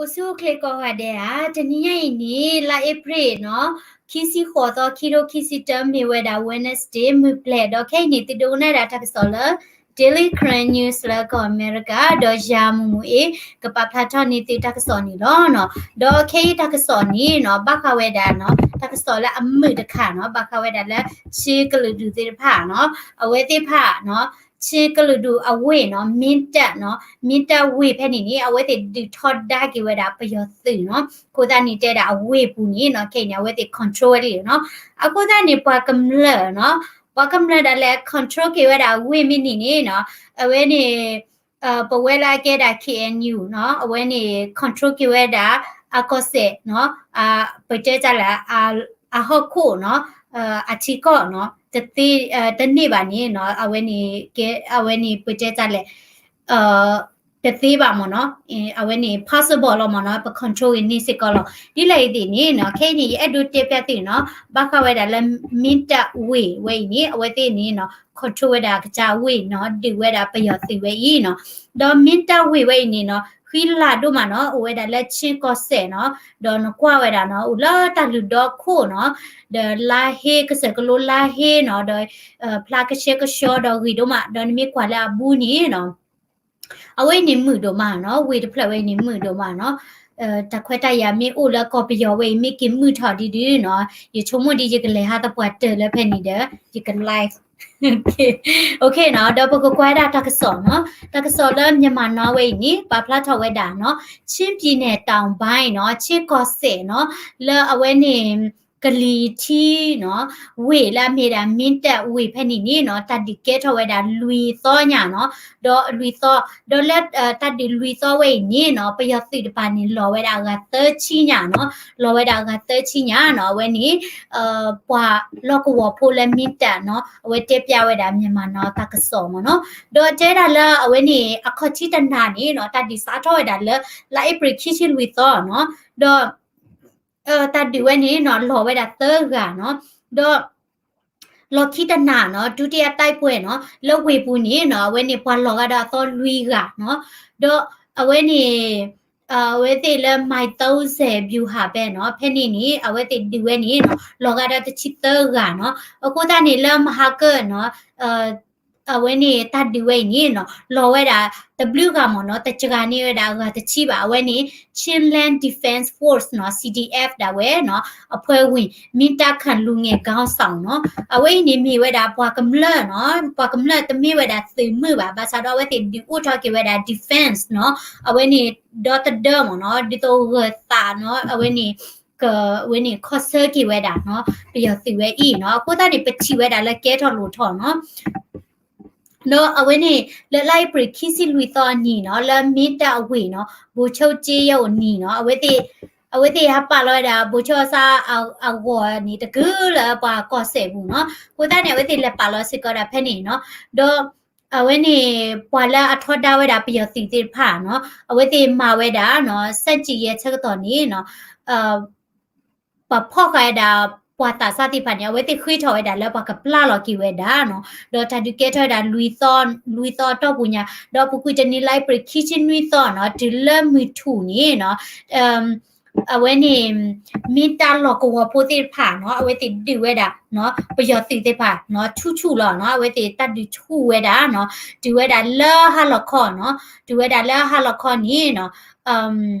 အိၣ်ဆူၣ်အိၣ်ချ့ကိးဂၤဒဲးဧါ, တနံၤညါအံၤန့ၣ် လါအ့ဖြ့ၣ်နီၤ, ခံဆံဃိးသီ ခံထိခံဆံတၢ မ့ၢ်ဝဲဒၣ် Wednesday မုၢ်ပျဲၢ်, ဒီးခဲအံၤန့ၣ် သုဒိကနၣ်ဒၣ်တၢ်ကစီၣ်လၢ Daily Karen News လၢကီၢ်အမဲရကၤ, ဒီးယၤမူးမူးအ့ၣ် ကပာ်ဖျါထီၣ်န့ၢ်သုတၢ်ကစီၣ်န့ၣ်လီၤနီၤ. ဒီးခဲအံၤတၢ်ကစီၣ်န့ၣ်နီၤ ဘၣ်ဃးဝဲဒၣ်နီၤ တၢ်ကစီၣ်လၢအမုာ်တခါနီၤ ဘၣ်ဃးဝဲဒၣ်လၢ ချင်းကလုာ်ဒူၣ်သ့ၣ်တဖၣ်နီၤ အဝဲသ့ၣ်တဖၣ်နီၤ ချင်းကလုာ်ဒူၣ်အဝ့ၢ်နီၤ မ့ၢ်တပ်နီၤ မ့ၢ်တပ်ဝ့ၢ်ဖဲန့ၣ်န့ၣ် အဝဲသ့ၣ်ဒုးထီဒါက့ၤဝဲဒၣ်ပယီၤသုးနီၤ. အဃိသတးန့ၣ် တဲဒၣ်အဝ့ၢ်ပူၤန့ၣ်နီၤ ခဲအံၤန့ၣ် အဝဲသ့ၣ် control ဝဲလံနီၤ. အဃိသတးန့ၣ် ပှၤကမျၢၢ်နီၤ ပှၤကမျၢၢ်ဒၣ်လဲာ် control က့ၤဝဲဒၣ်အဝ့ၢ်မ့ၢ်န့ၣ်န့ၣ်နီၤ အဝဲန့ၣ် ပဝဲလၢအကဲဒၣ် K N U နီၤ အဝဲန့ၣ် control က့ၤဝဲဒၣ် အကီၢ်စဲၣ်နီၤ ပတဲတၢ်လၢ အဟီၣ်ခိၣ်နီၤ အထံကီၢ်နီၤ တသ့ တန့ၢ်ဘၣ်န့ၣ်နီၤ အဝဲန့ၣ် ကဲ အဝဲန့ၣ် ပတဲတၢ်လဲၣ် တသ့ဘၣ်မ့ၢ်နီၤ အဝဲန့ၣ် possible လီၤမ့ၢ်နီၤ ပ control ဂ့ၤန့ၢ်စ့ၢ်ကီးလီၤ. ဒ်လဲၣ်အံၤသ့ၣ်န့ၣ်နီၤ ခဲအံၤန့ၣ် ယအဲၣ်ဒိးတဲဖျါသုနီၤ ဘၣ်ဃးဝဲဒၣ်လၢ မ့ၢ်တပ်ဝ့ၢ်ဝဲအံၤန့ၣ် အဝဲသ့ၣ်န့ၣ်နီၤ control ဝဲဒၣ်ကစၢ်ဝ့ၢ်နီၤ ဒုးဝဲဒၣ်ပယီၤသုးဝဲအံၤနီၤ. ဒီး မ့ၢ်တပ်ဝ့ၢ်ဝဲအံၤန့ၣ်နီၤ ဃံလၤဒိၣ်မးနီၤ အိၣ်ဝဲဒၣ်လၢ ချင်းကီၢ်စဲၣ်နီၤ ဒီးနကွၢ်ဝဲဒၣ်နီၤ အိၣ်လၢတၢ်လုၢ်ဒီခိၣ်နီၤ ဒီးလါဟ့ ကစၢၢ်ကလိလါဟ့နီၤ ဒီး ဖျါကဆှဲကဆှီဒီးဂ့ၤဒိၣ်မး ဒီးနမ့ၢ်ကွၢ်လၢအဘူးန့ၣ်နီၤ အဝဲအံၤန့ၣ်မုာ်ဒိၣ်မးနီၤ ဝ့ၢ်တဖျၢၣ်ဝဲအံၤန့ၣ်မုာ်ဒိၣ်မးနီၤ တၢ်ခွဲးတၢ်ယာ်မ့ၢ်အိၣ်လၢကီၢ်ပယီၤဝဲအံၤ မ့ၢ်က့ၤမုာ်ထီၣ်ဒ်ဒုနီၤ ယဆိကမိၣ်ဒ်ယကလဲၤဟးသပှၢ်တၢၢ်လၢဖဲန့ၣ်ဒီး ယက live နီၤ ဒီးပကကွၢ်ဒၣ်တၢ်ကစီၣ်နီၤ တၢ်ကစီၣ်လၢ Myanmar Now ဝဲအံၤန့ၣ် ပာ်ဖျါထီၣ်ဝဲဒၣ်နီၤ ချင်းပြည်နယ်တောင်ပိုင်းနီၤ ချင်းကီၢ်စဲၣ်နီၤ လၢအဝဲန့ၣ် ကလံၤထံးနီၤ ဝ့ၢ်လၢအမ့ၢ်ဒၣ် မ့ၢ်တပ်ဝ့ၢ်ဖဲန့ၣ်န့ၣ်နီၤ တၢ်ဒုးကဲထီၣ်ဝဲဒၣ်လွံၢ်သီညါနီၤ ဒီးလွံၢ်သီ ဒီးလၢ တၢ်ဒုးလွံၢ်သီဝဲအံၤန့ၣ်နီၤ ပယီၤသုးတဖၣ်န့ၣ် လီၤဝဲဒၣ်အဂၤသၢဆံညါနီၤ လီၤဝဲဒၣ်အဂၤသၢဆံညါနီၤ အဝဲန့ၣ် ပှၤလီၢ်ကဝီၤဖိလၢ မ့ၢ်တပ်နီၤ အဝဲတဲဖျါဝဲဒၣ် Myanmar Now တၢ်ကစီၣ်မ့ၢ်နီၤ ဒီးတဲဒၣ်လၢအဝဲန့ၣ် အခီၣ်ထံးတနၤန့ၣ်နီၤ တၢ်ဒုးစးထီၣ်ဝဲဒၣ်လၢ လါအ့ဖြ့ၣ်ခံဆံလွံၢ်သီနီၤ ဒီး တၢ်ဒုးဝဲန့ၣ်နီၤ လီၤဝဲဒၣ်သၢဂၤနီၤ ဒီး လီၢ်ခံတနၤနီၤ ဒုတိယတိုက်ပွဲနီၤ လၢဝ့ၢ်ပူၤန့ၣ်နီၤ အဝဲန့ၣ်ပှၤလီၤဂာ်ဒီးအသီလွံၢ်ဂၤနီၤ ဒီးအဝဲန့ၣ် အဝဲသ့ၣ်လၢ မၢၣ်သၢစဲး ဗျူဟာဘက်နီၤ ဖဲန့ၣ်န့ၣ် အဝဲသ့ၣ်ဒုးဝဲန့ၣ်နီၤ လီၤဂာ်ဒီးတဆံသၢဂၤနီၤ အဃိသတးန့ၣ်လၢမဟါကၢၣ်နီၤ အဝဲန့ၣ်တၢ်ဒုးဝဲအံၤန့ၣ်နီၤ လီၤဝဲဒၣ်တဘျုးဂၤမ့ၢ်နီၤ တစှၤန့ၢ်ဝဲဒၣ်အဂၤတဆံဘၣ် အဝဲန့ၣ် Chinland Defense Force နီၤ C D F ဒၣ်ဝဲနီၤ အဖွဲ့ဝင် မင်းတပ်ခန့် လူငယ်ခေါင်းဆောင်နီၤ အဝဲအံၤန့ၣ်မ့ၢ်ဝဲဒၣ်ပှၤကမျၢၢ်နီၤ ပှၤကမျၢၢ်တမ့ၢ်ဝဲဒၣ်သုးမုၢ်ဘၣ် ဘၣ်ဆၣ်ဒီးအဝဲသ့ၣ်ဒုးအိၣ်ထီၣ်က့ၤဝဲဒၣ် defense နီၤ အဝဲန့ၣ် ဒီတဒၢမ့ၢ်နီၤ ဒ်သိးဂၢၢ်သးနီၤ အဝဲန့ၣ် က အဝဲန့ၣ်ခီဆၢက့ၤဝဲဒၣ်နီၤ ပယီၤသုးဝဲအံၤနီၤ အဃိသတးန့ၣ် ပထံၣ်ဝဲဒၣ်လၢကဲထီၣ်လိၣ်ထီၣ်နီၤ ဒီးအဝဲန့ၣ် လၢလါအ့ဖြ့ၣ်ခံဆံလွံၢ်သီအနံၤနီၤ လၢမ့ၢ်တၢ်အဝ့ၢ်နီၤ ဘိးဆိကၠ့ယဲအိၣ်နံၤနီၤ အဝဲသ့ၣ် အဝဲသ့ၣ်ဟးပာ်လီၤဝဲဒၣ် ဘိးဆိကၠ့အဂီၤန့ၣ် တကုၤလၢပှၤကီၢ်စဲၣ်ပူၤနီၤ အဃိသတးန့ၣ် အဝဲသ့ၣ်လဲၤပာ်လီၤစ့ၢ်ကီးဒၣ်ဖဲန့ၣ်နီၤ ဒီး အဝဲန့ၣ် ပှၤလၢအထီဒါဝဲဒၣ်ပယီၤသုးသ့ၣ်တဖၣ်နီၤ အဝဲသ့ၣ်မၤဝဲဒၣ်နီၤ ဆန့်ကျင်ရေးဆၢကတီၢ်န့ၣ်နီၤ ပှၤဖီၣ်ဃာ်ဝဲဒၣ် ပှၤသးစၢ်သ့ၣ်တဖၣ်န့ၣ် အဝဲသ့ၣ်ဃ့ထီၣ်ဝဲဒၣ်လၢပှၤကပျၢ်လီၤက့ၤဝဲဒၣ်နီၤ ဒီးတၢ်ဒုးကဲထီၣ်ဝဲဒၣ်လွံၢ်သီ လွံၢ်သီအတီၢ်ပူၤညါ ဒီးပူၤကွံာ်တနံၤလါအ့ဖြ့ၣ်ခံဆံနွံသီနီၤ တုၤလၢမုၢ်ထူၣ်န့ၣ်နီၤ အဝဲန့ၣ် မ့ၢ်တၢ်လီၢ်ကဝီၤဖိသ့ၣ်တဖၣ်နီၤ အဝဲသ့ၣ်ဒုးဝဲဒၣ်နီၤ ပယီၤသုးသ့ၣ်တဖၣ်နီၤ ဆူၣ်ဆူၣ်လီၤနီၤ အဝဲသ့ၣ်တၢ်ဒုးဆူၣ်ဝဲဒၣ်နီၤ တုၤဝဲဒၣ်လၢဟါလီၤခီနီၤ တုၤဝဲဒၣ်လၢဟါလီၤခီန့ၣ်နီၤ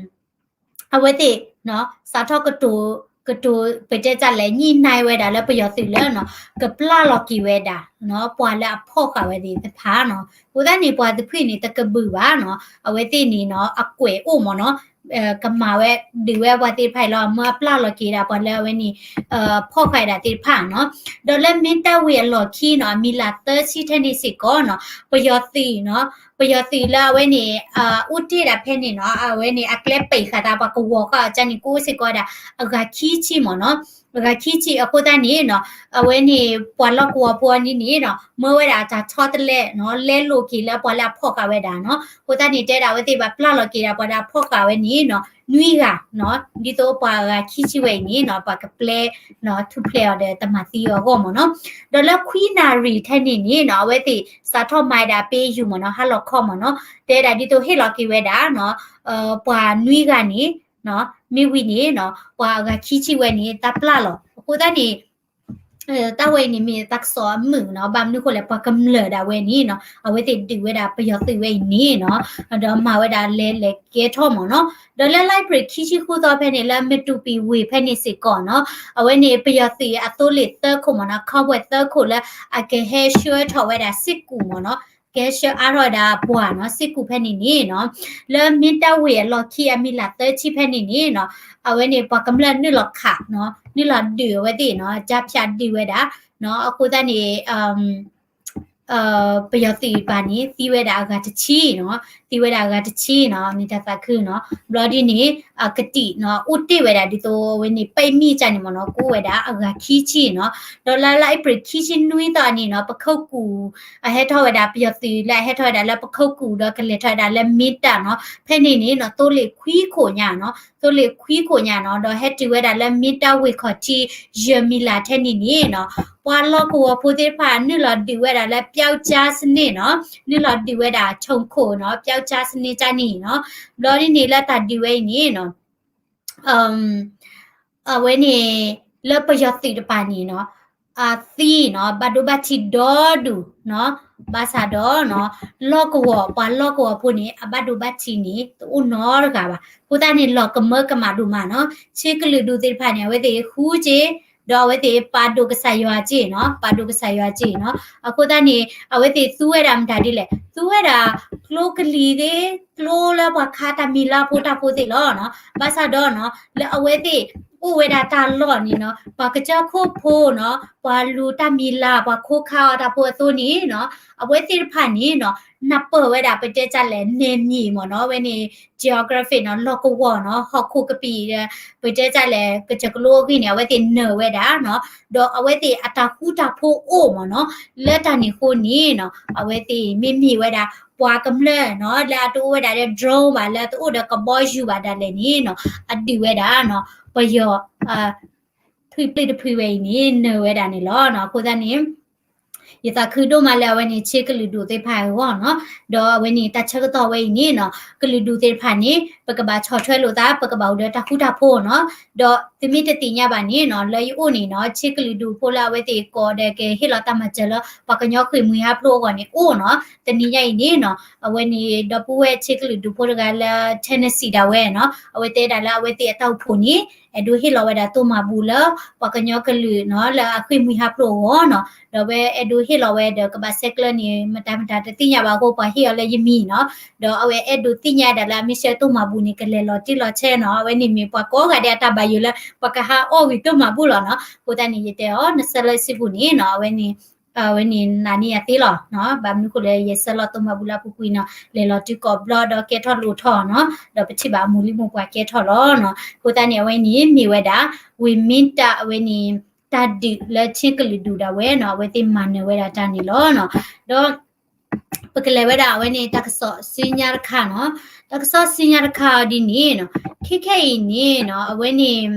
အဝဲသ့ၣ်နီၤ စးထီၣ်ကတိၤ ကတိၤ ပတဲတၢ်လဲၣ် ညှိနှိုင်း ဝဲဒၣ်လၢပယီၤသုးလၢနီၤ ကပျၢ်လီၤက့ၤဝဲဒၣ်နီၤ ပှၤလၢအဖီၣ်ဃာ်ဝဲသ့ၣ်တဖၣ်နီၤ အဃိသတးန့ၣ် ပှၤတဖုန့ၣ် တကဘုၣ်ဘၣ်နီၤ အဝဲသ့ၣ်န့ၣ်နီၤ အကွဲးအိၣ်မ့ၢ်နီၤ ကမၤဝဲ ဒုးဝဲပှၤသ့ၣ်တဖၣ်အံၤလီၤ မၢအပျၢ်လီၤက့ၤဒၣ်ပှၤလၢအဝဲန့ၣ် ဖီၣ်ဃာ်ဝဲဒၣ်သ့ၣ်တဖၣ်နီၤ ဒီးလၢမ့ၢ်တၢ်ဝ့ၢ်အလီၢ်ခံနီၤ အမံၤလၢ်သၢဆံထဲန့ၣ်စ့ၢ်ကီးနီၤ ပယီၤသုးနီၤ ပယီၤသုးလၢအဝဲန့ၣ် အိၣ်တ့ၢ်ဒၣ်ဖဲန့ၣ်နီၤ အဝဲန့ၣ်အကျဲပံာ်ဃာ်သး ပှၤကဝီၤဃာ်အီၤကန့ၣ် ကအိၣ်စ့ၢ်ကီးဝဲဒၣ် အဂၤခံဆံမ့ၢ်နီၤ အဂၤခံဆံအဃိသတးန့ၣ်နီၤ, အဝဲန့ၣ်ပှၤလီၢ်ကဝီၤဖိအီၤဒ်န့ၣ်နီၤ မၢဝဲဒၣ်အတၢ်ဆီတလဲနီၤ လဲလိာ်က့ၤလၢပှၤလၢအဖီၣ်ဃာ်ဝဲဒၣ်နီၤ. အဃိသတးန့ၣ် တဲဒၣ်အဝဲသ့ၣ်ဘၣ်ပျၢ်လီၤက့ၤဒၣ်ပှၤလၢအဖီၣ်ဃာ်ဝဲန့ၣ်နီၤ နွံဂၤနီၤ, ဒ်သိးပှၤအဂၤခံဆံဝဲအံၤန့ၣ်နီၤ ပှၤကပျဲ ထူၣ်ဖျဲးအီၤဒီးတမၤသံအဂီၢ်မ့ၢ်နီၤ. ဒီးလၢခွံနၣ်ရံၣ်ထဲန့ၣ်န့ၣ်နီၤ အဝဲသ့ၣ်စးထီၣ်မၤဒၣ်ပ့ယူၢ်မ့ၢ်နီၤ ဟါလီၤခီမ့ၢ်နီၤ တဲဒၣ်ဒ်သိးဟ့ၣ်လီၤက့ၤဝဲဒၣ်နီၤ ပှၤနွံဂၤန့ၣ် မ့ၢ်ဝံၤန့ၣ်နီၤ ပှၤအဂၤခံဆံဝဲန့ၣ် တၢ်ပျၢ်လီၤ. အဃိသတးန့ၣ် တၢ်ဝဲအံၤန့ၣ်မ့ၢ်တၢ်ကစီၣ်အမုာ်နီၤ, ဘၣ်မနုၤဃိလဲၣ် ပှၤကမျၢၢ်ဒၣ်ဝဲန့ၣ်နီၤ အဝဲသ့ၣ်ဒုးဝဲဒၣ်ပယီၤသုးဝဲအံၤန့ၣ်နီၤ, ဒီးမၤဝဲဒၣ်လဲၤလဲၤကဲထီၣ်မ့ၢ်နီၤ. ဒီးလၢလါအ့ဖြ့ၣ်ခံဆံဃုသီဖဲန့ၣ် လၢမတူပီဝ့ၢ်ဖဲန့ၣ်စ့ၢ်ကီးနီၤ, အဝဲန့ၣ်ပယီၤသုးအသိလ့ၣ်သၢခိၣ်မ့ၢ်နီၤ, ခီဘွဲၣ်သၢခိၣ်လၢ အကဟဲဆှၢထီၣ်ဝဲဒၣ်စ့ၢ်ကူၣ်မ့ၢ်နီၤ, ကဟဲဆှၢအါထီၣ်ဝဲဒၣ်ပှၤနီၤ စ့ၢ်ကူၣ်ဖဲန့ၣ်န့ၣ်နီၤ, လၢမ့ၢ်တၢ်ဝ့ၢ်အလီၢ်ခံအမံၤလၢ်သၢဆံဖဲန့ၣ်န့ၣ်နီၤ, အဝဲန့ၣ်ပှၤကမျၢၢ်နုာ်လီၤခးနီၤ နုာ်လီၤဒုးအဝဲသ့ၣ်နီၤ, ကၠါဖၠးဒုးဝဲဒၣ်နီၤ, အဃိသတးန့ၣ် ပယီၤသုးတဖၣ်န့ၣ် သံဝဲဒၣ်အဂၤတဆံနီၤ, သံဝဲဒၣ်အဂၤတဆံနီၤ, မ့ၢ်တၢ်သးခုနီၤ, ဘျီဒ်န့ၣ် အကတံာ်နီၤ အိၣ်တ့ၢ်ဝဲဒၣ်ဒ်သိးအဝဲန့ၣ် ပမံၣ်ကၢ်န့ၣ်မ့ၢ်နီၤ ကအိၣ်ဝဲဒၣ်အဂၤခံဆံနီၤ, ဒီးလၢလါအ့ဖြ့ၣ်ခံဆံနွံသီန့ၣ်နီၤ ပခိၣ်ကူၣ် အဟဲထီၣ်ဝဲဒၣ် ပယီၤသုးလၢအဟဲထီၣ်ဝဲဒၣ်လၢပခိၣ်ကူၣ် ဒီးကလဲၤထီၣ်ဝဲဒၣ်လၢမ့ၢ်တၢ်နီၤ, ဖဲန့ၣ်န့ၣ်နီၤ သိလ့ၣ်ခွံခိၣ်ညါနီၤ, သိလ့ၣ်ခွံခိၣ်ညါနီၤ, ဒီးဟဲတုၤဝဲဒၣ်လၢမ့ၢ်တၢ်ဝ့ၢ်ခီၣ်ထံး ယဲၢ်မံၤလၢ်ထဲန့ၣ်န့ၣ်နီၤ, ပှၤလီၢ်ကဝီၤဖိသ့ၣ်တဖၣ် နုာ်လီၤဒုးဝဲဒၣ်လၢ ပျောက်ကျားစနစ်နီၤ, နုာ်လီၤဒုးဝဲဒၣ် ခြုံခိုနီၤ, ပျောက်ကျားစနစ်ကၢ်န့ၣ်နီၤ, ဘျီဒ်န့ၣ်လၢတၢ်ဒုးဝဲအံၤန့ၣ်နီၤ အဝဲန့ၣ် လၢပယီၤသုးတဖၣ်န့ၣ်နီၤ အသံနီၤ ဘၣ်ဒိဘၣ်ထံးဒီဒူၣ်နီၤ, ဘၣ်ဆၣ်ဒီးနီၤ လီၢ်ကဝီၤ ပှၤလီၢ်ကဝီၤဖိန့ၣ် အဘၣ်ဒိဘၣ်ထံးန့ၣ် တအိၣ်နီတဂၤဘၣ်. အဃိသတးန့ၣ် လီၤကမၢကမၣ်ဒိၣ်မးနီၤ, ဆ့ကလုာ်ဒူၣ်သ့ၣ်တဖၣ်န့ၣ် အဝဲသ့ၣ်ဃူက့ၤ ဒီးအဝဲသ့ၣ်ပာ်ဒိၣ်ကစၢ်ယွၤက့ၤနီၤ, ပာ်ဒိၣ်ကစၢ်ယွၤက့ၤနီၤ. အဃိသတးန့ၣ် အဝဲသ့ၣ်သူဝဲဒၣ်မတၤဒ်လဲၣ်, သူဝဲဒၣ် ကျိကလံၤသ့ၣ် ကျိလၢပှၤခးတၢ်မံၤလၢ်ဖိတၢ်ဖိသ့ၣ်လီၤနီၤ. ဘၣ်ဆၣ်ဒီးနီၤ လၢအဝဲသ့ၣ်အိၣ်ဝဲဒၣ်တၢ်လီၢ်န့ၣ်နီၤ, ပှၤကစၢၢ်ခိၣ်ဖိနီၤ, ပှၤလူၤတၢ်မံၤလၢ် ပှၤခိးခးအီၣ်တၢ်ဖိအသိးန့ၣ်နီၤ, အဝဲသ့ၣ်တဖၣ်န့ၣ်နီၤ နၢ်ပၢၢ်ဝဲဒၣ် ပတဲတၢ်လဲၣ် နယ်မြေမ့ၢ်နီၤ, အဝဲန့ၣ် geography နီၤ, လီၢ်ကဝီၤနီၤ, ဟီၣ်ခိၣ်ကပံာ်ဒီး ပတဲတၢ်လဲၣ် ကစၢၢ်ကလိအဂ့ၢ်န့ၣ် အဝဲသ့ၣ်နၢၤဝဲဒၣ်နီၤ, ဒီးအဝဲသ့ၣ်အတၢ်ဃူတၢ်ဖိးအိၣ်မ့ၢ်နီၤ, လၢတၢ်န့ၣ်အဃိန့ၣ်နီၤ အဝဲသ့ၣ်မ့မ့ၢ်ဝဲဒၣ် ပှၤကမျၢၢ်နီၤ လၢအတအိၣ်ဝဲဒၣ်လၢ drone ဘၣ် လၢအတအိၣ်ဒီးကဘီယူၤဘၣ်ဒၣ်လဲာ်န့ၣ်နီၤ အဒုးဝဲဒၣ်နီၤ ပယီၤ ထွံၣ်ပျုၢ်တဖုဝဲအံၤန့ၣ် နၢၤဝဲဒၣ်န့ၣ်လီၤနီၤ. အဃိသတးန့ၣ် ယသးခုဒိၣ်မးလၢအဝဲန့ၣ် ဆ့ကလုာ်ဒူၣ်သ့ၣ်တဖၣ်အဂီၢ်နီၤ, ဒီးအဝဲန့ၣ်တၢ်ဆၢကတီၢ်ဝဲအံၤန့ၣ်နီၤ ကလုာ်ဒူၣ်သ့ၣ်တဖၣ်န့ၣ် ပကဘၣ်ဆီၣ်ထွဲလိာ်သး ပကဘၣ်အိၣ်ဒီးတၢ်ဃူတၢ်ဖိးနီၤ, ဒီးသုမ့ၢ်တသ့ၣ်ညါဘၣ်န့ၣ်နီၤ လၢယအိၣ်န့ၣ်နီၤ ဆ့ကလုာ်ဒူၣ်ဖိလၢအဝဲသ့ၣ်ကိးဒီးကဟ့ၣ်လီၤတၢ်မၤစၢၤလၢ ပှၤကညီဃ့ၢ်မှံဟးဖျိးအဂီၢ်န့ၣ်အိၣ်နီၤ, တနံၤညါအံၤန့ၣ်နီၤ အဝဲန့ၣ် ဒီပုၢ်ဝဲၢ်ဆ့ကလုာ်ဒူၣ်ဖိတဂၤလၢ Tennessee ဒၣ်ဝဲနီၤ အဝဲတဲဒၣ်လၢအဝဲသ့ၣ်အတၢ်အိၣ်ဖှိၣ်န့ၣ် အဲၣ်ဒိးဟ့ၣ်လီၤဝဲဒၣ်တိၢ်မၤဘူၣ်လၢ ပှၤကညီကလုာ်နီၤ လၢအဃ့ၢ်မှံဟးဖျိးအဂီၢ်နီၤ, ဒီးအဝဲအဲၣ်ဒိးဟ့ၣ်လီၤဝဲဒီးကဘၣ်ဆဲးကျၢန့ၣ် မတၤမတၤတသ့ၣ်ညါဘၣ်အဃိ ပှၤဟ့ၣ်အီၤလၢယမံၤနီၤ, ဒီးအဝဲအဲၣ်ဒိးသ့ၣ်ညါဒၣ်လၢအမ့ၢ်ဆှၢတိၢ်မၤဘူၣ်န့ၣ် ကလဲၤလီၤတံၢ်လီၤဆဲးနီၤ, အဝဲန့ၣ်မ့ၢ်ပှၤကိးဂၤဒဲးအတၢ်ဘၣ်ယိၣ်လၢ ပှၤကဟးအီၣ်ဝံၤတိၢ်မၤဘူၣ်လီၤနီၤ. အဃိသတးန့ၣ် ယတဲအီၤ နဆၢလၢစုပူၤန့ၣ်နီၤ အဝဲန့ၣ် အဝဲန့ၣ်နာ်န့ၢ်ယၤသ့လီၤနီၤ, ဘၣ်မနုၤဃိလၢယဆှၢလီၤတိၢ်မၤဘူၣ်လၢအပူၤကွံာ်နီၤ လဲၤလီၤတုၤကိးဘျီဒီးကဲထီၣ်လိာ်ထီၣ်နီၤ, ဒီးပထံၣ်ဘၣ်အမိၢ်လံမိၢ်ပှၢ်ကဲထီၣ်လီၤနီၤ. အဃိသတးန့ၣ် အဝဲန့ၣ်မ့ၢ်ဝဲဒၣ် ဝ့ၢ်မ့ၢ်တၢ်အဝဲန့ၣ် တၢ်ဒုးလၢဆ့ကလုာ်ဒူၣ်ဒၣ်ဝဲနီၤ အဝဲသ့ၣ်မၤနၢၤဝဲဒၣ်တၢ်န့ၣ်လီၤနီၤ. ဒီး ပကလဲၤဝဲဒၣ်အဝဲန့ၣ် တၢ်ကစီၣ်ဆူညါတခါနီၤ, တၢ်ကစီၣ်ဆူညါတခါအီၤဒ်န့ၣ်နီၤ, ခဲခဲအံၤန့ၣ်နီၤ အဝဲန့ၣ်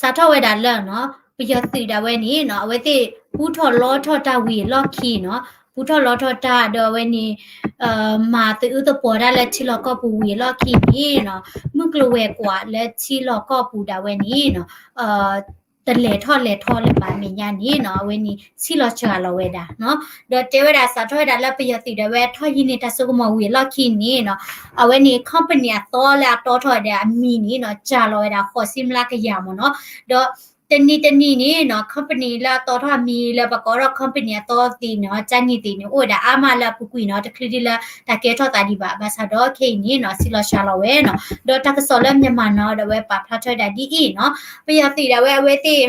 စးထီၣ်ဝဲဒၣ်လၢနီၤ ပယီၤသုးဒၣ်ဝဲန့ၣ်နီၤ အဝဲသ့ၣ်ပူထီၣ်လီထီၣ်တၢ်ဝံၤအလီၢ်ခံနီၤ, ပူထီၣ်လီထီၣ်တၢ်ဒီးအဝဲန့ၣ် မၤသအုးသပှီၤတၢ်လၢထံလီၢ်ကီၢ်ပူၤဝံၤအလီၢ်ခံန့ၣ်နီၤ, မုၢ်ကျိၤဝဲၤကွာ်လၢထံလီၢ်ကီၢ်ပူၤဒၣ်ဝဲန့ၣ်နီၤ တလဲၤထီၣ်လဲၤထီလၢၤဘၣ်အမဲာ်ညါန့ၣ်နီၤ အဝဲန့ၣ် ဆံးလီၤစှၤလီၤဝဲဒၣ်နီၤ, ဒီးတဲဝဲဒၣ်စးထီၣ်ဝဲဒၣ်လၢပယီၤသုးဒၣ်ဝဲထီၣ်ယံာ်န့ၢ်တၢ်စိကမီၤဝံၤအလီၢ်ခံန့ၣ်နီၤ, အဝဲန့ၣ် company အသီလၢအတီထီၣ်ဝဲဒၣ်အမံၤန့ၣ်နီၤ စှၤလီၤဝဲဒၣ်ဃိးဆံမျးကယၤမ့ၢ်နီၤ, ဒီးတနံၤတနံၤန့ၣ်နီၤ company လၢအတီထီၣ်အမံၤလၢပကိးထီၣ် company အသီသ့ၣ်န့ၣ်နီၤ ကၢ်နံၣ်သ့ၣ်န့ၣ် အိၣ်ဝဲဒၣ်အါမးလၢအပူၤကွံာ်နီၤ တချုးဒ်လၢတၢ်ကဲထီၣ်သးဒံးဘၣ်, ဘၣ်ဆၣ်ဒီးခဲအံၤန့ၣ်နီၤ ဆံးလီၤစှၤလီၤဝဲနီၤ, ဒီးတၢ်ကစီၣ်လၢ Myanmar Now ဒၣ်ဝဲပာ်ဖျါထီၣ်ဝဲဒၣ်ဒ်အံၤနီၤ, ပယီၤသုးဒၣ်ဝဲအဝဲသ့ၣ်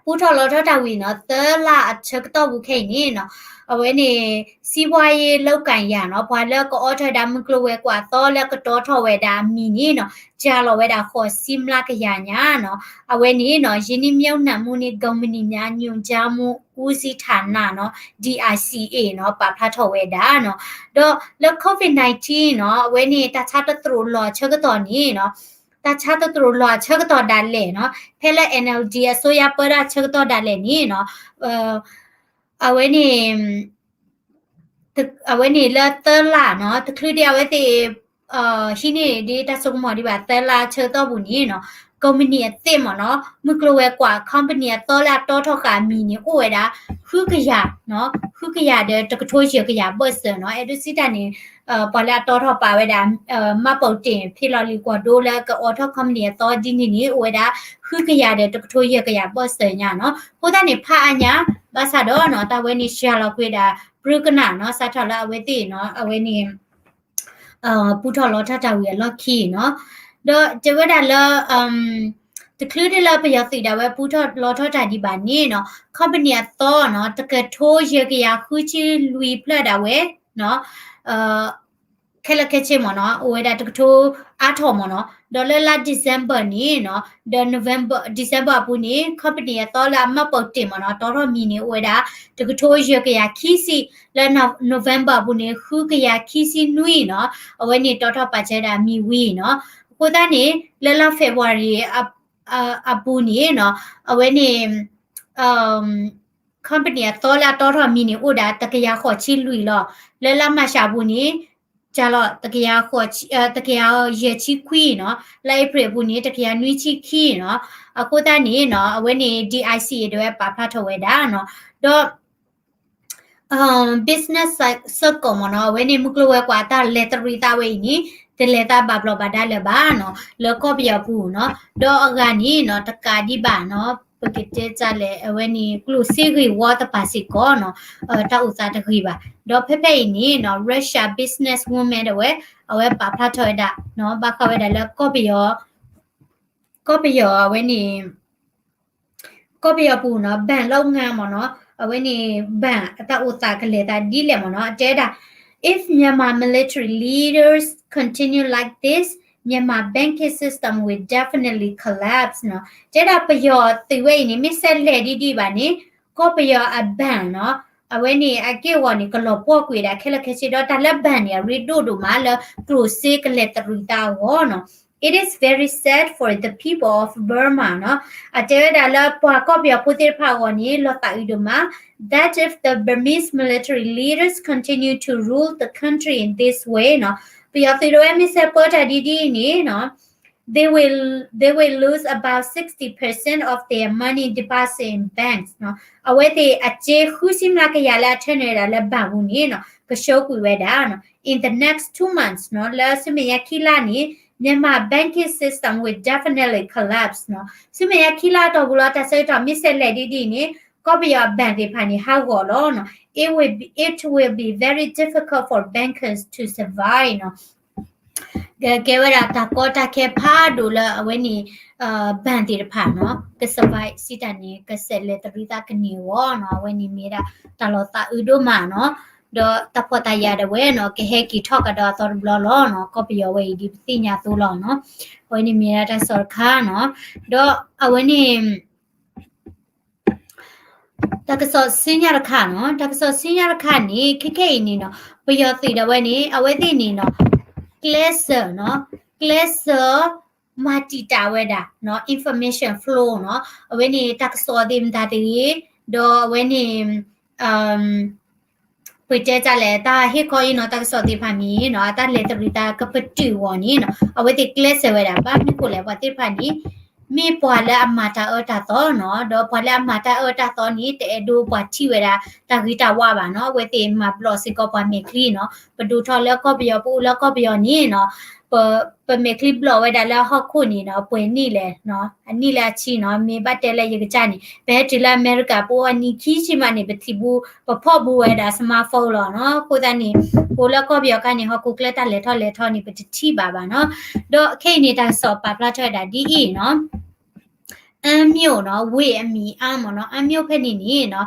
ပူထီၣ်လီထီၣ်တၢ်ဝံၤနီၤ သၢလါအဆၢကတီၢ်ပူၤခဲအံၤန့ၣ်နီၤ အဝဲန့ၣ် စီးပွားရေးလုပ်ကိုင်ရာနီၤ ပှၤလၢကအိးထီၣ်ဝဲဒၣ်မုၢ်ကျိၤဝဲၤကွာ်အသီလၢကတီထီၣ်ဝဲဒၣ်အမံၤန့ၣ်နီၤ ကၢ်လီၤဝဲဒၣ်ဃိးဆံမျးကယၤညါနီၤ အဝဲန့ၣ်နီၤ ရင်းနှီးမြှုပ်နှံမှုနှင့် ကုမ္ပဏီများညွှန်ကြားမှုဦးစီးဌာနနီၤ DICA နီၤ ပာ်ဖျါထီၣ်ဝဲဒၣ်နီၤ ဒီးလၢ COVID nineteen နီၤ အဝဲန့ၣ် တၢ်ဆါတသရိာ်လီၤအဆၢကတီၢ်န့ၣ်နီၤ တၢ်ဆါတသရိာ်လီၤအဆၢကတီၢ်ဒၣ်လဲာ်နီၤ ဖဲလၢ NLD အစိုးရပၢတၢ်ဆၢကတီၢ်ဒၣ်လဲာ်န့ၣ်နီၤ အဝဲန့ၣ် အဝဲန့ၣ်လၢသၢလါနီၤ တချုးဒံးအဝဲသ့ၣ် ဟံးန့ၢ်ဒ်တၢ်စိကမီၤဒံးဘၣ် သၢလါဆၢကတီၢ်ပူၤန့ၣ်နီၤ ကုမ္ပဏီအသစ်မ့ၢ်နီၤ မုၢ်ကျိၤဝဲၤကွာ် company အသီလၢအတီထီၣ်ဃာ်အမံၤန့ၣ် အိၣ်ဝဲဒၣ် ဃုကယၤ ဃုကယၤဒီးတကထိယဲၢ်ကယၤဘၢၣ်စၢၤနီၤ အဲၣ်ဒိးစံးတၢ်န့ၣ် ပှၤလၢအတီထီၣ်ပာ်ဝဲဒၣ် မှတ်ပုံတင် ဖဲလီၤလံၤကွီၢ်ဒိလၢကအိးထီၣ် company အသီဒ်န့ၣ်န့ၣ် အိၣ်ဝဲဒၣ် ဃုကယၤဒီးတကထိယဲၢ်ကယၤဘၢၣ်စၢၤညါနီၤ အဃိသတးန့ၣ် ဖးအါညါ ဘၣ်ဆၣ်ဒီးနီၤ တၢ်ဝဲန့ၣ် စှၤလီၤကွံာ်ဒၣ် ပြူကနၣ်နီၤ စးထီၣ်လၢအဝဲသ့ၣ်နီၤ အဝဲန့ၣ် ပူထီၣ်လီထီၣ်တၢ်ဝံၤအလီၢ်ခံနီၤ ဒီးတဲဝဲဒၣ်လၢ တချုးဒံးလၢပယီၤသုးဒၣ်ဝဲပူထီၣ်လီထီၣ်တၢ်ဒံးဘၣ်န့ၣ်နီၤ company အသီနီၤ တကထိယဲၢ်ကယၤဃုဆံလွံၢ်ဖျၢၣ်ဒၣ်ဝဲနီၤ ခဲလၢာ်ခဲဆ့မ့ၢ်နီၤ အိၣ်ဝဲဒၣ်တကထိအါထီၣ်မ့ၢ်နီၤ ဒီးလၢလါ December န့ၣ်နီၤ ဒီး November December အပူၤန့ၣ် company အသီလၢအ မှတ်ပုံတင် မ့ၢ်နီၤ တီထီၣ်မံၤန့ၣ် အိၣ်ဝဲဒၣ် တကထိယဲၢ်ကယၤခံဆံ လၢ November အပူၤန့ၣ် ဃုကယၤခံဆံနွံနီၤ အဝဲန့ၣ်တီထီၣ်ပာ်စၢၤဒၣ်မံၤဝံၤနီၤ အဃိသတးန့ၣ် လၢလါ February အပူၤန့ၣ်နီၤ အဝဲန့ၣ် company အသီလၢအတီထီၣ်မံၤန့ၣ် အိၣ်ဒၣ်တကယၤဃိးဆံလွံၢ်လီၤ လၢလါ March အပူၤန့ၣ် ကၢ်လီၤ တကယၤယဲၢ်ဆံခွံနီၤ လါ April အပူၤန့ၣ် တကယၤနွံဆံခံနီၤ အဃိသတးန့ၣ်နီၤ အဝဲန့ၣ် DICA ဒၣ်ဝဲပာ်ဖျါထီၣ်ဝဲဒၣ်နီၤ ဒီး business circle မ့ၢ်နီၤ အဝဲန့ၣ် မုၢ်ကျိၤဝဲၤကွာ်အတၢ်လဲၤတရံးသးဝဲအံၤန့ၣ် တလဲၤသးဘၣ်ဘျီးဘၣ်ဒါလၢၤဘၣ်နီၤ လၢကီၢ်ပယီၤပူၤနီၤ ဒီးအဂၤန့ၣ်နီၤ တကးဒံးဘၣ်နီၤ ပကတဲတၢ်လဲၣ် အဝဲန့ၣ် ကျိၣ်စ့ဂ့ၢ်ဝီတပၤစ့ၢ်ကီးနီၤ တၢ်အိၣ်သးတဂ့ၤဘၣ် ဒီးဖဲဖဲအံၤန့ၣ်နီၤ Russia business woman ဒၣ်ဝဲ အဝဲပာ်ဖျါထီၣ်ဝဲဒၣ်နီၤ ဘၣ်ဃးဝဲဒၣ်လၢကီၢ်ပယီၤ ကီၢ်ပယီၤအဝဲန့ၣ် ကီၢ်ပယီၤပူၤနီၤ ဘဏ်လုပ်ငန်း မ့ၢ်နီၤ အဝဲန့ၣ် ဘဏ်အတၢ်အိၣ်သးကလဲၤသးဒ်လဲၣ်မ့ၢ်နီၤ အတဲဒၣ် if Myanmar military leaders continue like this, Myanmar banking system will definitely collapse နီၤ တဲဒၣ်ပယီၤသုးဝဲအံၤန့ၣ် မ့ၢ်ဆဲးလဲၤဒ်ဒ်ဘၣ်န့ၣ် ကီၢ်ပယီၤအ bank နီၤ အဝဲန့ၣ်အက့ၢ်အဂီၤန့ၣ် ကလီၤပှီၢ်ကွံာ်ဒၣ်ခဲလၢာ်ခဲဆ့ဒီး တၢ်လၢ bank န့ၣ် အရ့ဒိၣ်ဒိၣ်မးလၢကျိၣ်စ့ကလဲၤတရံးသးအဂီၢ်နီၤ It is very sad for the people of Burma နီၤ အတဲဝဲဒၣ်လၢပှၤကီၢ်ပယီၤဖိသ့ၣ်တဖၣ်အဂီၢ်န့ၣ် လီၤသးအုးဒိၣ်မး that if the Burmese military leaders continue to rule the country in this way နီၤ ပယီၤသုးဒၣ်ဝဲမ့ၢ်ဆဲးပၢတၢ်ဒ်ဒ်အံၤန့ၣ်နီၤ they will, they will lose about sixty percent of their money deposit in banks နီၤ အဝဲသ့ၣ်အစ့ဃုဆံမျးကယၤလၢအထၢနုာ်ဝဲဒၣ်လၢ bank ပူၤန့ၣ်နီၤ ကဆှီကွံာ်ဝဲဒၣ်နီၤ in the next two months နီၤ လၢဆူမဲာ်ညါခံလါန့ၣ် Myanmar banking system will definitely collapse နီၤ ဆူမဲာ်ညါခံလါအတီၢ်ပူၤလီၤ တၢ်ဆၢကတီၢ်မ့ၢ်ဆဲးလဲၤဒ်ဒ်အံၤန့ၣ် ကီၢ်ပယီၤ bank သ့ၣ်တဖၣ်န့ၣ် ဟးဂီၤလီၤနီၤ it will be, it will be very difficult for bankers to survive နီၤ ကဲဝဲဒၣ်တၢ်ကီတၢ်ခဲဖးဒိၣ်လၢအဝဲန့ၣ် bank သ့ၣ်တဖၣ်နီၤ က survive စံးတၢ်န့ၣ် ကဆဲးလဲၤတရံးသးကန့ၢ်အဂီၢ်နီၤ အဝဲန့ၣ်မ့ၢ်ဒၣ်တၢ်လီၤသးအုးဒိၣ်မးနီၤ ဒီးတၢ်ဖှီၣ်တၢ်ယာ်ဒၣ်ဝဲနီၤ ကဟဲက့ၤထီၣ်ကဒီးအသီတဘျီလီၤနီၤ ကီၢ်ပယီၤဝဲအံၤဒ်ပသ့ၣ်ညါအသိးလီၤနီၤ အဝဲန့ၣ်မ့ၢ်ဒၣ်တၢ်ကစီၣ်တခါနီၤ ဒီးအဝဲန့ၣ် တၢ်ကစီၣ်ဆူညါတခါနီၤ တၢ်ကစီၣ်ဆူညါတခါန့ၣ် ခဲခဲအံၤန့ၣ်နီၤ ပယီၤသုးဒၣ်ဝဲန့ၣ် အဝဲသ့ၣ်န့ၣ်နီၤ ကျဲးစၢးနီၤ ကျဲးစၢး မၤတံာ်တာ်ဝဲဒၣ်နီၤ information flow နီၤ အဝဲန့ၣ် တၢ်ကစီၣ်သ့ၣ်မတၤတဂ့ၤ ဒီးအဝဲန့ၣ် ပတဲတၢ်လဲၣ် တၢ်ဟ့ၣ်ခီအံၤနီၤ တၢ်ကစီၣ်သ့ၣ်တဖၣ်န့ၣ်နီၤ အတၢ်လဲၤတရံးသးကပတုာ်အဂီၢ်န့ၣ်နီၤ အဝဲသ့ၣ်ကျဲးစၢးဝဲဒၣ် ဘၣ်မနုၤဃိလဲၣ် ပှၤသ့ၣ်တဖၣ်န့ၣ် မ့ၢ်ပှၤလၢအမၤတၢ်အၢတၢ်သီနီၤ ဒီးပှၤလၢအမၤတၢ်အၢတၢ်သီန့ၣ် တအဲၣ်ဒိးပှၤထံၣ်ဝဲဒၣ် တၢ်ဂ့ၤတၢ်ဝါဘၣ်နီၤ အဝဲသ့ၣ်မၤဘျီၣ်စ့ၢ်ကီးပှၤမဲာ်ချံနီၤ ပဒိၣ်ထီၣ်လၢကီၢ်ပယီၤ ပအိၣ်လၢကီၢ်ပယီၤန့ၣ်နီၤ ပ ပမဲာ်ချံဘျီၣ်ဝဲဒၣ်လၢဟီၣ်ခိၣ်န့ၣ်နီၤ ပှဲၤနံၣ်လဲၣ်နီၤ အနံၣ်လၢအဆံနီၤ မ့ၢ်ဘၣ်တဲလၢယကစၢ်န့ၣ် ပဟဲတုၤလၢအမဲရကၤ ပအိၣ်အနံၣ်ခံဆံမးန့ၣ် ပထံၣ်ဘူး ပဖီၣ်ဘူးဝဲဒၣ် smartphone လီၤနီၤ အဃိသတးန့ၣ် ပအိၣ်လၢကီၢ်ပယီၤခါန့ၣ် ဟီၣ်ခိၣ်ချၢတၢ်လဲၤထီၣ်လဲၤထီန့ၣ် ပတထံၣ်ဘၣ်ဘၣ်နီၤ ဒီးခဲအံၤန့ၣ် တၢ်ကစီၣ်ပာ်ဖျါထီၣ်ဝဲဒၣ်ဒ်အံၤနီၤ အမ်းမြို့ နီၤ, ဝ့ၢ်အမံၤအမ်း မ့ၢ်နီၤ, အမ်းမြို့ဖဲန့ၣ်န့ၣ်နီၤ,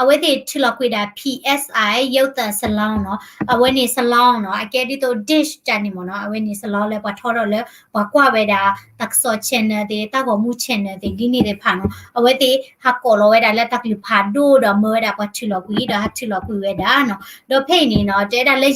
အဝဲသ့ၣ်ထုးလီၤကွံာ်ဒၣ် P S I ရုပ်သံ salon နီၤ, အဝဲန့ၣ် salon နီၤ, အကဲဒ်သိး dish တၢ်န့ၣ်မ့ၢ်နီၤ, အဝဲန့ၣ် salon လၢပှၤထီထီၣ်လၢ ပှၤကွၢ်ဝဲဒၣ် တၢ်ကစီၣ် channel သ့ၣ် တၢ်ဂီၤမူ channel သ့ၣ် ဒ်န့ၣ်သ့ၣ်တဖၣ်နီၤ, အဝဲသ့ၣ်ဟးကိးလီၤဝဲဒၣ်လၢတၢ်ကလုၢ်ဖးဒိၣ်ဒီး မၢဝဲဒၣ်ပှၤထုးလီၤကွံာ်ဒီး ဟးထုးလီၤကွံာ်ဝဲဒၣ်နီၤ, ဒီးဖဲအံၤန့ၣ်နီၤ, တဲဒၣ်လၢ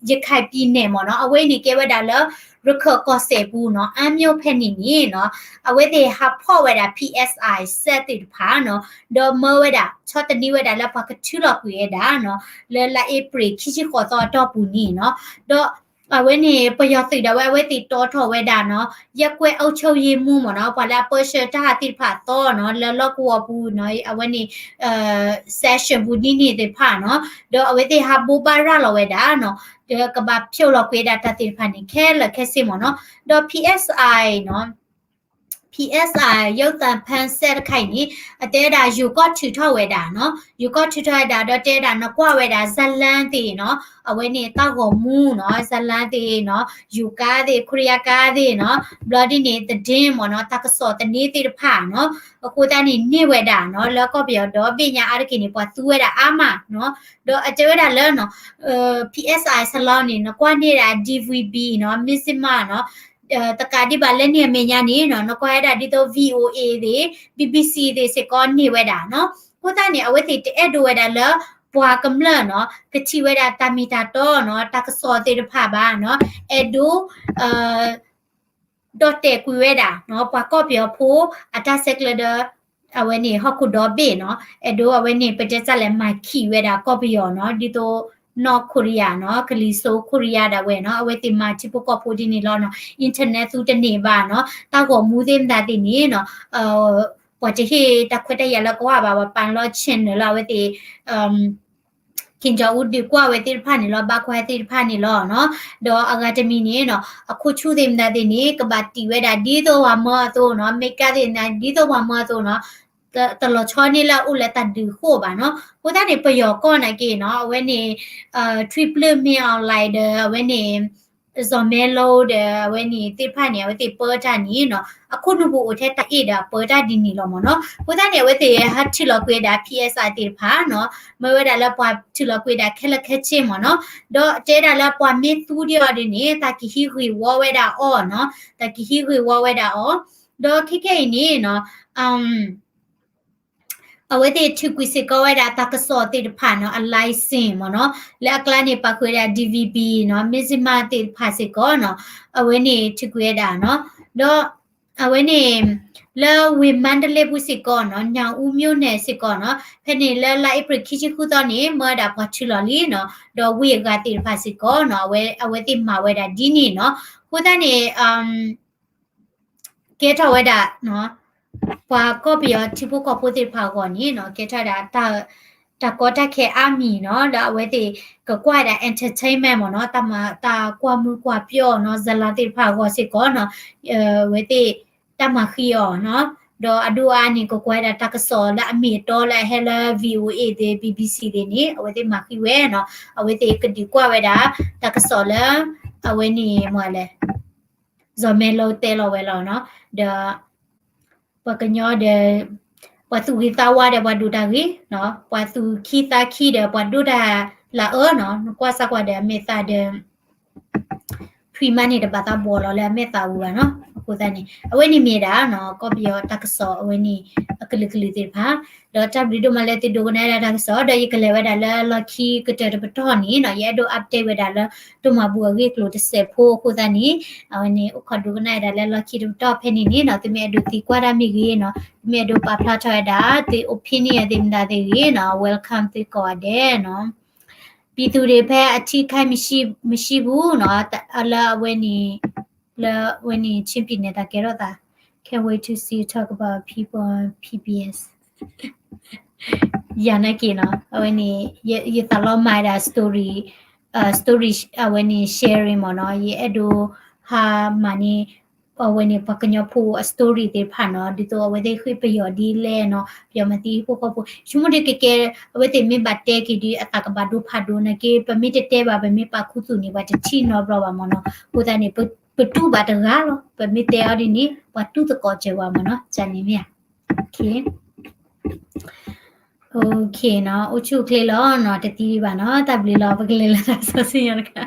ရခိုင်ပြည်နယ် မ့ၢ်နီၤ, အဝဲအံၤန့ၣ်ကဲဝဲဒၣ်လၢ ရခၢၣ်ကီၢ်စဲၣ်ပူၤနီၤ, အမ်းမြို့ဖဲန့ၣ်န့ၣ်နီၤ, အဝဲသ့ၣ်ဟးဖီၣ်ဝဲဒၣ် P S I စဲးသ့ၣ်တဖၣ်နီၤ, ဒီးမၢဝဲဒၣ် ဆီတနံဝဲဒၣ်လၢပှၤကထုးလီၤကွံာ်ဝဲဒၣ်နီၤ, လၢလါအ့ဖြ့ၣ် ခံဆံဃိးသီအတီၢ်ပူၤန့ၣ်နီၤ, ဒီးအဝဲန့ၣ် ပယီၤသုးဒၣ်ဝဲ အဝဲသ့ၣ်တီထီၣ်ဝဲဒၣ်နီၤ, ရပ်ကွက်အုပ်ချုပ်ရေးမှူး မ့ၢ်နီၤ, ပှၤလၢအပၢဆှၢတၢ်သ့ၣ်တဖၣ်အသီနီၤ, လၢလီၢ်ကဝီၤပူၤနီၤ, အဝဲန့ၣ် section ပူၤဒ်န့ၣ်သ့ၣ်တဖၣ်နီၤ, ဒီးအဝဲသ့ၣ်ဟးဘိးဘၣ်ရၤလီၤဝဲဒၣ်နီၤ, ဒီးကဘၣ်ဖျိးလီၤကွံာ်ဒၣ်တၢ်သ့ၣ်တဖၣ်န့ၣ် ခဲလၢာ်ခဲဆ့မ့ၢ်နီၤ, ဒီး P S I နီၤ, P S I ရုပ်သံဖမ်းစက်တခါအံၤန့ၣ် အတဲဝဲဒၣ် ယိၤကီၢ်ထုးထီၣ်ဝဲဒၣ်နီၤ, ယိၤကီၢ်ထုးထီၣ်ဝဲဒၣ် ဒီးတဲဝဲဒၣ် နကွၢ်ဝဲဒၣ် ဇာတ်လမ်း သ့ၣ်နီၤ, အဝဲန့ၣ်တၢ်ဂီၤမူနီၤ, ဇာတ်လမ်း သ့ၣ်နီၤ, ယိၤကါသ့ၣ်, ခရံာ်အကါသ့ၣ်နီၤ, ဘျီဒ်န့ၣ် သတင်း မ့ၢ်နီၤ, တၢ်ကစီၣ်သန့သ့ၣ်တဖၣ်နီၤ, အဃိသတးန့ၣ် န့ၢ်ဝဲဒၣ်နီၤ, လၢကီၢ်ပယီၤဒီဘ့ၣ်ညါအါတက့ၢ်န့ၣ် ပှၤသူဝဲဒၣ်အါမးနီၤ, ဒီးအတဲဝဲဒၣ်လၢနီၤ, P S I salon န့ၣ် နကွၢ်န့ၢ်ဒၣ် D V B နီၤ, Mizzima နီၤ, တကးဒံးဘၣ်လၢန့ၣ်အမဲာ်ညါန့ၣ်နီၤ, နကွၢ်ဝဲဒၣ်ဒ်သိး V O A သ့ၣ်, B B C သ့ၣ်စ့ၢ်ကီးန့ၢ်ဝဲဒၣ်နီၤ, အဃိသတးန့ၣ် အဝဲသ့ၣ်တအဲၣ်ဒိးဝဲဒၣ်လၢ ပှၤကမျၢၢ်နီၤ ကထံၣ်ဝဲဒၣ်တၢ်မ့ၢ်တၢ်တီနီၤ, တၢ်ကစီၣ်သ့ၣ်တဖၣ်ဘၣ်နီၤ, အဲၣ်ဒိး ဒီးတဲာ်ကွံာ်ဝဲဒၣ်နီၤ, ပှၤကီၢ်ပယီၤဖိအတၢ်ဆဲးကျၢဒီး အဝဲန့ၣ် ဟီၣ်ခိၣ်ဒီဘ့ၣ်နီၤ, အဲၣ်ဒိးအဝဲန့ၣ် ပတဲတၢ်လဲၣ်မၤခံးဝဲဒၣ်ကီၢ်ပယီၤနီၤ, ဒ်သိး North Korea နီၤ, ကလံၤစိး Korea ဒၣ်ဝဲနီၤ, အဝဲသ့ၣ်မၤထံဖိကီၢ်ဖိဒ်န့ၣ်လီၤနီၤ, internet သူတန့ၢ်ဘၣ်နီၤ, တၢ်ဂီၤမူသ့ၣ်မတၤသ့ၣ်န့ၣ်နီၤ, ပှၤတဟ့ၣ်တၢ်ခွဲးတၢ်ယာ်လၢကဝၢ်ဘၣ်, ပှၤပာ်လီၤ channel လၢအဝဲသ့ၣ် Kim Jong Un ဒုးကွၢ်ဝဲသ့ၣ်တဖၣ်န့ၣ်လီၤ, ဘၣ်ကွၢ်သ့ၣ်တဖၣ်န့ၣ်လီၤနီၤ, ဒီးအဂၤတမံၤန့ၣ်နီၤ, အခိၣ်ဆူၣ်သ့ၣ်မတၤသ့ၣ်န့ၣ် ကဘၣ်တံၢ်ဝဲဒၣ်ဒ်သိးပှၤမၢအသိးနီၤ, မ့ၢ်ကါသ့ၣ်မတၤ ဒ်သိးပှၤမၢအသိးနီၤ, တလီၤဆီန့ၢ်လၢအအိၣ်လၢတၢ်ဒုးဃိၣ်ဘၣ်နီၤ, အဃိသတးန့ၣ် ပယီၤကီၢ်နာ်က့နီၤ, အဝဲန့ၣ် ထွံၣ်ပျုၢ်မ့ၢ် online ဒီး အဝဲန့ၣ် စီၤမဲလိဒီး အဝဲန့ၣ်သ့ၣ်တဖၣ်န့ၣ် အဝဲသ့ၣ်ပၢတၢ်န့ၣ်နီၤ, အခိၣ်နူာ်ပူၤအိၣ်ထဲတၢ်အ့ၣ်ဒီးအပၢတၢ်ဒ်န့ၣ်လီၤမ့ၢ်နီၤ, အဃိသတးန့ၣ် အဝဲသ့ၣ်ဟးထုးလီၤကွံာ်ဝဲဒၣ် P S I သ့ၣ်တဖၣ်နီၤ, မၢဝဲဒၣ်လၢပှၤထုးလီၤကွံာ်ဝဲဒၣ်ခဲလၢာ်ခဲဆ့မ့ၢ်နီၤ, ဒီးတဲဒၣ်လၢပှၤမ့ၢ်သူဒံးအီၤဒ်န့ၣ် တၢ်ကဟံးဂ့ၢ်ဝီဝဲဒၣ်အီၤနီၤ, တၢ်ကဟံးဂ့ၢ်ဝီဝဲဒၣ်အီၤ, ဒီးခဲခဲအံၤန့ၣ်နီၤ အဝဲသ့ၣ်ထုးကွံာ်စ့ၢ်ကီးဝဲဒၣ်တၢ်ကစီၣ်သ့ၣ်တဖၣ်နီၤ, အ license မ့ၢ်နီၤ, လၢအကျါန့ၣ် ပာ်ဃုာ်ဝဲဒၣ် D V B နီၤ, Mizzima သ့ၣ်တဖၣ်စ့ၢ်ကီးနီၤ, အဝဲန့ၣ်ထုးကွံာ်ဝဲဒၣ်နီၤ, ဒီးအဝဲန့ၣ် လၢဝ့ၢ်မါတလ့ပူၤစ့ၢ်ကီးနီၤ, ညောင်ဦးမြို့နယ် စ့ၢ်ကီးနီၤ, ဖဲန့ၣ်လၢလါအ့ဖြ့ၣ်ခံဆံဃုသီန့ၣ် မၢဝဲဒၣ်ပှၤထုးလီၤလံနီၤ, ဒီးဝ့ၢ်အဂၤသ့ၣ်တဖၣ်စ့ၢ်ကီးနီၤ, အဝဲသ့ၣ်မၤဝဲဒၣ်ဒ်န့ၣ်နီၤ, အဃိသတးန့ၣ် ကဲထီၣ်ဝဲဒၣ် ပှၤကီၢ်ပယီၤထံဖိကီၢ်ဖိသ့ၣ်တဖၣ်အဂီၢ်န့ၣ်နီၤ, ကဲထီၣ်ဝဲဒၣ် တၢ်ကီတၢ်ခဲအါမံၤနီၤ, ဒီးအဝဲသ့ၣ်ကကွၢ်ဝဲဒၣ် entertainment မ့ၢ်နီၤ, တၢ်မၤ တၢ်ကွၢ်မုာ်ကွၢ်ပျီနီၤ, ဇာတ်လမ်း သ့ၣ်တဖၣ်အဂီၢ်စ့ၢ်ကီးနီၤ, အဝဲသ့ၣ်တၢ်မၤဃံအီၤနီၤ, ဒီးအဒိၣ်အါန့ၣ် ကကွၢ်ဝဲဒၣ်တၢ်ကစီၣ်လၢအမ့ၢ်အတီလၢအဟဲလၢ VOA သ့ၣ် BBC သ့ၣ်န့ၣ် အဝဲသ့ၣ်မၤဃံဝဲနီၤ, အဝဲသ့ၣ်ကဒုးကွၢ်ဝဲဒၣ် တၢ်ကစီၣ်လၢ အဝဲန့ၣ်မ့ၢ်လဲၣ် စီၤမဲလိတဲလီၤဝဲလီၤနီၤ, ဒီး ပှၤကညီဒီး ပှၤသူၣ်ဂ့ၤသးဝါဒီးပှၤဒိၣ်တၢ်ဂ့ၤ, ပှၤသူၣ်ခံသးခံဒီးပှၤဒိၣ်တၢ်လၢအအၢနီၤ, နကွၢ်စၢ်ကွၢ်ဒီးအမဲာ်သးဒီး ဖှံမးန့ၣ် တဘၣ်သးဘှီးလီၤလၢအမဲာ်သးပူၤဘၣ်နီၤ, အဃိသတးန့ၣ် အဝဲန့ၣ်မ့ၢ်ဒၣ်နီၤ ကီၢ်ပယီၤတၢ်ကစီၣ်အဝဲန့ၣ် အကလုာ်ကလုာ်သ့ၣ်တဖၣ်, ဒီးတၢ်ဘျုးဒိၣ်မးလၢသုဒိကနၣ်ဒၣ်တၢ်ကစီၣ်, ဒီးယကလဲၤဝဲဒၣ်လၢလီၢ်ခံကတၢၢ်တပတီၢ်န့ၣ်နီၤ, ယအဲၣ်ဒိး update ဝဲဒၣ်လၢ ဒိၣ်မးဘူးအဂ့ၢ်ကျိၤတစဲးဖိအဃိသတးန့ၣ်, အဝဲန့ၣ် အိၣ်ခိးဒိကနၣ်ဝဲဒၣ်လၢလီၢ်ခံတပတီၢ်ဖဲန့ၣ်န့ၣ်နီၤ, သုမ့ၢ်အဲၣ်ဒိးသံကွၢ်တၢ်မ့ၢ်ဂ့ၤနီၤ, သုမ့ၢ်အဲၣ်ဒိးပာ်ဖျါထီၣ်ဝဲဒၣ် သု opinion သ့ၣ်မတၤသ့ၣ်ဂ့ၤနီၤ, welcome သုကိးဂၤဒဲးနီၤ. ပြည်သူတွေဖဲအထိအခိုက်မရှိဘူးနီၤ, လၢအဝဲန့ၣ် လၢအဝဲန့ၣ် ချင်းပြည်နယ် တၢ်ကဲထီၣ်သး Can't wait to see you talk about people on P B S. ယၤနာ်က့ၤနီၤ, အဝဲန့ၣ် ယသးလီမၤဒၣ် story, story အဝဲန့ၣ် sharing မ့ၢ်နီၤ, ယအဲၣ်ဒိးဟးမၤန့ၢ် အဝဲန့ၣ် ပှၤကညီဖိအ story သ့ၣ်တဖၣ်နီၤ, ဒ်သိးအဝဲသ့ၣ်ဃ့ပယီၤဒ်လဲၣ်နီၤ, ပယီၤမၤသံဟံၣ်ဖိဃီဖိ, ဆိကမိၣ်ဒ်ကဲကဲ အဝဲသ့ၣ်မ့ၢ်ဘၣ်တဲက့ၤဒီး အသးကဘၣ်ဒိဖးဒိၣ်နာ်က့, ပမ့ၢ်တတဲဘၣ် ပမ့ၢ်ပာ်ခူသူၣ်န့ၣ် ပှၤတထံၣ်နီတဘျီဘၣ်မ့ၢ်နီၤ, အဃိသတးန့ၣ် ပတူၢ်ဘၣ်တဂၤလီၤ, ပမ့ၢ်တဲအီၤဒ်န့ၣ် ပှၤတူၢ်သကိးစၢၤဝဲမ့ၢ်နီၤ, ကန့ၣ်မ့ၢ်ဧါ. Okay နီၤ, အိၣ်ဆူၣ်အိၣ်ချ့လီၤနီၤ, တသံဒံးဘၣ်နီၤ, တၢ်ဘျုးလီၤ, ပကလဲၤလၢတၢ်ကစီၣ်စံၣ်ညီၣ်တခါ.